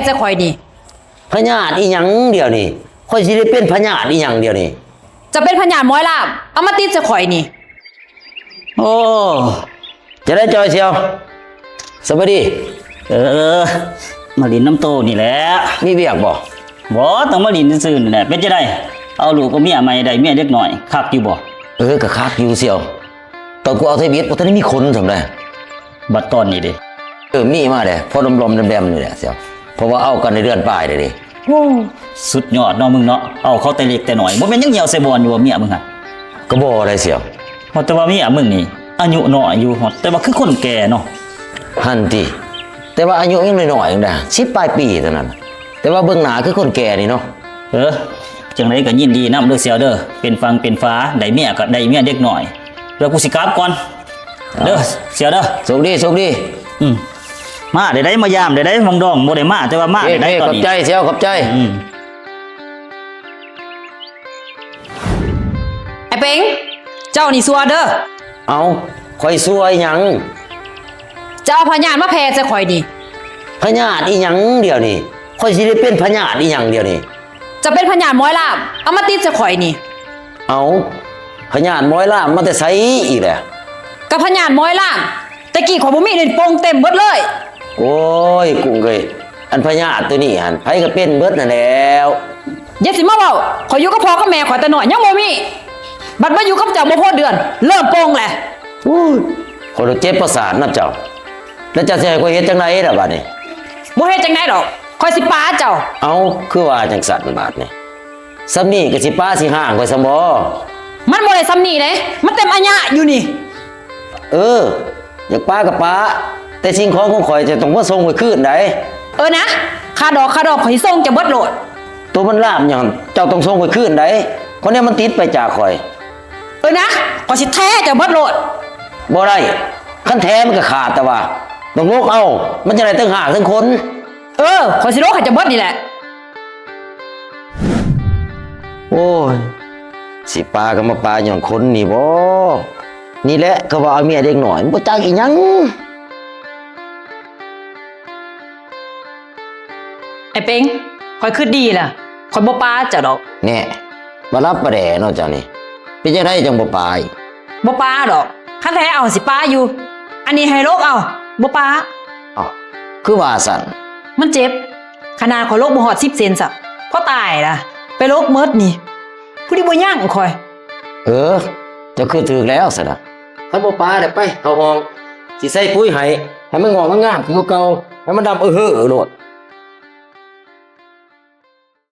ໃສ່ຂ້ອຍນີ້. ພະຍາດອີ່ຫຍັງດຽວນີ້? ຂ້ອຍຊິໄດ້ເປັນພະຍາດອີ່ຫຍັງດຽວນີ້? ຈະເປັນພະຍາດໝອຍລ້າມ ເອົາມາຕິດໃສ່ຂ້ອຍນີ້. ໂອ້ ຈະໄດ້ຈ່ອຍສ່ຽວ? ສະບາຍດີ. ເອີ ມາຫຼິ້ນນຳໂຕນີ້ແຫຼະ. ມີວຽກບໍ່? ບໍ່ ຕ້ອງມາຫຼິ້ນຊື່ໆນີ້ແຫຼະ. ເປັນຈັ່ງໃດ? ເອົາລູກເອົາເມຍໃໝ່ ໄດ້ເມຍເດັກນ້ອຍ ຄັກຢູ່ບໍ່? ເອີ ກະຄັກຢູ່ສ່ຽວ. ຕອນກູເອົາທຳອິດບໍ່ທັນໄດ້ມີຄົນສ່ຳໃດ. ບັດຕອນນີ້ເດ? ເອີ ມີມາແດ່ ພໍລອມໆແບມໆນີ້ແຫຼະສ່ຽວ. ເພາະວ່າເອົາກັນໄດ້ເດືອນປາຍແລ້ວເດ. ໂອ້ ສຸດຍອດເນາະມຶງເນາະ ເອົາເຂົາແຕ່ເລັກແຕ່ນ້ອຍ. ບໍ່ແມ່ນຍັງຍ່ຽວໃສ່ບ່ອນຢູ່ບໍ່ເມຍມຶງຫັ້ນ? ກໍບໍ່ໄດ໋ສ່ຽວ. ຮອດແຕ່ວ່າເມຍມຶງນີ້ອາຍຸນ້ອຍຢູ່ ຮອດແຕ່ວ່າຄືຄົນແກ່ເນາະ. ຫັ້ນຕິ ແຕ່ວ່າອາຍຸຍັງນ້ອຍໆຢູ່ນະ ສິບປາຍປີເທົ່ານັ້ນ. ແຕ່ວ່າເບິ່ງໜ້າຄືຄົນແກ່ນີ້ເນາະ. ເອີ ຈັ່ງໃດກໍຍິນດີນຳເດີສ່ຽວເດີ ເປັນຝັ່ງເປັນຝາ ໄດ້ເມຍກໍໄດ້ເມຍເດັກນ້ອຍ. ແລ້ວກູຊິກັບກ່ອນເດີສ່ຽວເດີ. ໂຊກດີ ໂຊກດີ. ອືມ ມາໄດ້ໄດ໋ ມາຢາມໄດ້ໄດ໋ ວັງດອງບໍ່ໄດ້ມາ ແຕ່ວ່າມາໄດ້ໄດ໋ຕອນນີ້. ຂອບໃຈສ່ຽວ ຂອບໃຈ. ອືມ ໄອ້ເປັງ ເຈົ້ານີ້ຊົ່ວເດີ. ເອົ້າ ຂ້ອຍຊົ່ວອີ່ຫຍັງ? ເຈົ້າເອົາພະຍາດມາແຜ່ໃສ່ຂ້ອຍນີ້. ພະຍາດອີ່ຫຍັງດຽວນີ້? ຂ້ອຍຊິໄດ້ເປັນພະຍາດອີ່ຫຍັງດຽວນີ້? ຈະເປັນພະຍາດໝອຍລ້າມ ເອົາມາຕິດໃສ່ຂ້ອຍນີ້. ເອົ້າ ພະຍາດໝອຍລ້າມມາແຕ່ໃສອີກແຫຼະ? ກະພະຍາດໝອຍລ້າມ ແຕ່ກີ້ຂ້ອຍບໍ່ມີ ດຽວນີ້ປ່ອງເຕັມເບິດເລີຍ. ໂອ້ຍ ກຸ້ງເອີຍ ອັນພະຍາດໂຕນີ້ຫັ້ນ ໃຜກໍເປັນເບິດຫັ້ນແຫຼ້ວ. ຢ່າຊິມາເວົ້າ ຂ້ອຍຢູ່ກັບພໍ່ກັບແມ່ຂ້ອຍແຕ່ນ້ອຍຍັງບໍ່ມີ ບັດມາຢູ່ກັບເຈົ້າບໍ່ພໍເດືອນ ເລີ່ມປ່ອງແຫຼະ. ໂອ້ຍ ຂ້ອຍລະເຈັບປະສາດນຳເຈົ້າ. ແລ້ວເຈົ້າຊິໃຫ້ຂ້ອຍເຮັດຈັ່ງໃດລະບາດນີ້? ບໍ່ເຮັດຈັ່ງໃດດອກ ຂ້ອຍຊິປາເຈົ້າ. ເອົ້າ ຄືວ່າຈັ່ງຊັ້ນບາດນີ້? ສ່ຳນີ້ກໍຊິປາຊິຮ້າງຂ້ອຍຊ້ຳບໍ່? ມັນບໍ່ໄດ້ສ່ຳນີ້ເດ້ ມັນເຕັມອາຍະຢູ່ນີ້. ເອີ ຢາກປາກໍປາ ແຕ່ສິ່ງຂອງຂອງຂ້ອຍເຈົ້າຕ້ອງມາສົ່ງຂ້ອຍຄືນໃດ໋. ເອີນະ ຄ່າດອກຄ່າດອງຂ້ອຍຊິສົ່ງເຈົ້າເບິດໂລດ. ໂຕມັນລ້າມຫຍັງ ເຈົ້າຕ້ອງສົ່ງຂ້ອຍຄືນໃດ໋ ເພາະແນວມັນຕິດໄປຈາກຂ້ອຍ. ເອີນະ ຂ້ອຍຊິແທ້ເຈົ້າເບິດໂລດ. ບໍ່ໄດ້ ຄັນແທ້ມັນກໍຂາດ ແຕ່ວ່າຕ້ອງຫຼົກເອົາ ມັນຈັ່ງໄດ້ທັງຮາກທັງຄົນ. ເອີ ຂ້ອຍຊິຫຼົກໃຫ້ເຈົ້າເບິດນີ້ແຫຼະ. ໂອ້ຍ ຊິປາກໍມາປາຍ້ອນຄົນນີ້ບໍ? ນີ້ແຫຼະ ເຂົາວ່າເອົາເມຍເດັກນ້ອຍ ມັນບໍ່ຈັກອີ່ຫຍັງ. ໄອ້ເປັງ ຂ້ອຍຄິດດີລະ ຂ້ອຍບໍ່ປາເຈົ້າດອກ. ແນ່ ປາລັບປາແດ່ເນາະເຈົ້ານີ້ ເປັນຈັ່ງໃດຈັ່ງບໍ່ປາອີກ? ບໍ່ປາດອກ ຄັນແທ້ເອົາຊິປາຢູ່ ອັນນີ້ໃຫ້ຫຼົກເອົາ ບໍ່ປາ. ເອົ້າ ຄືວ່າຊັ້ນ? ມັນເຈັບ ຂະໜາດຂ້ອຍຫຼົກບໍ່ຮອດສິບເຊັນຊ້ຳ ພໍຕາຍລະ ໄປຫຼົກໝົດນີ້ ຜູ້ທີ່ບໍ່ຍັງຂ້ອຍ. ເອີ ເຈົ້າຄິດຖືກແລ້ວຊັ້ນນະ. ຄັນບໍ່ປາແລ້ວໄປເຂົ້າຫ້ອງ ຊິໃສ່ປຸ໋ຍໃຫ້ ໃຫ້ມັນງອກມັນງາມຄືເກົ່າ ໃຫ້ມັນດຳເອີເຮີໂລດ.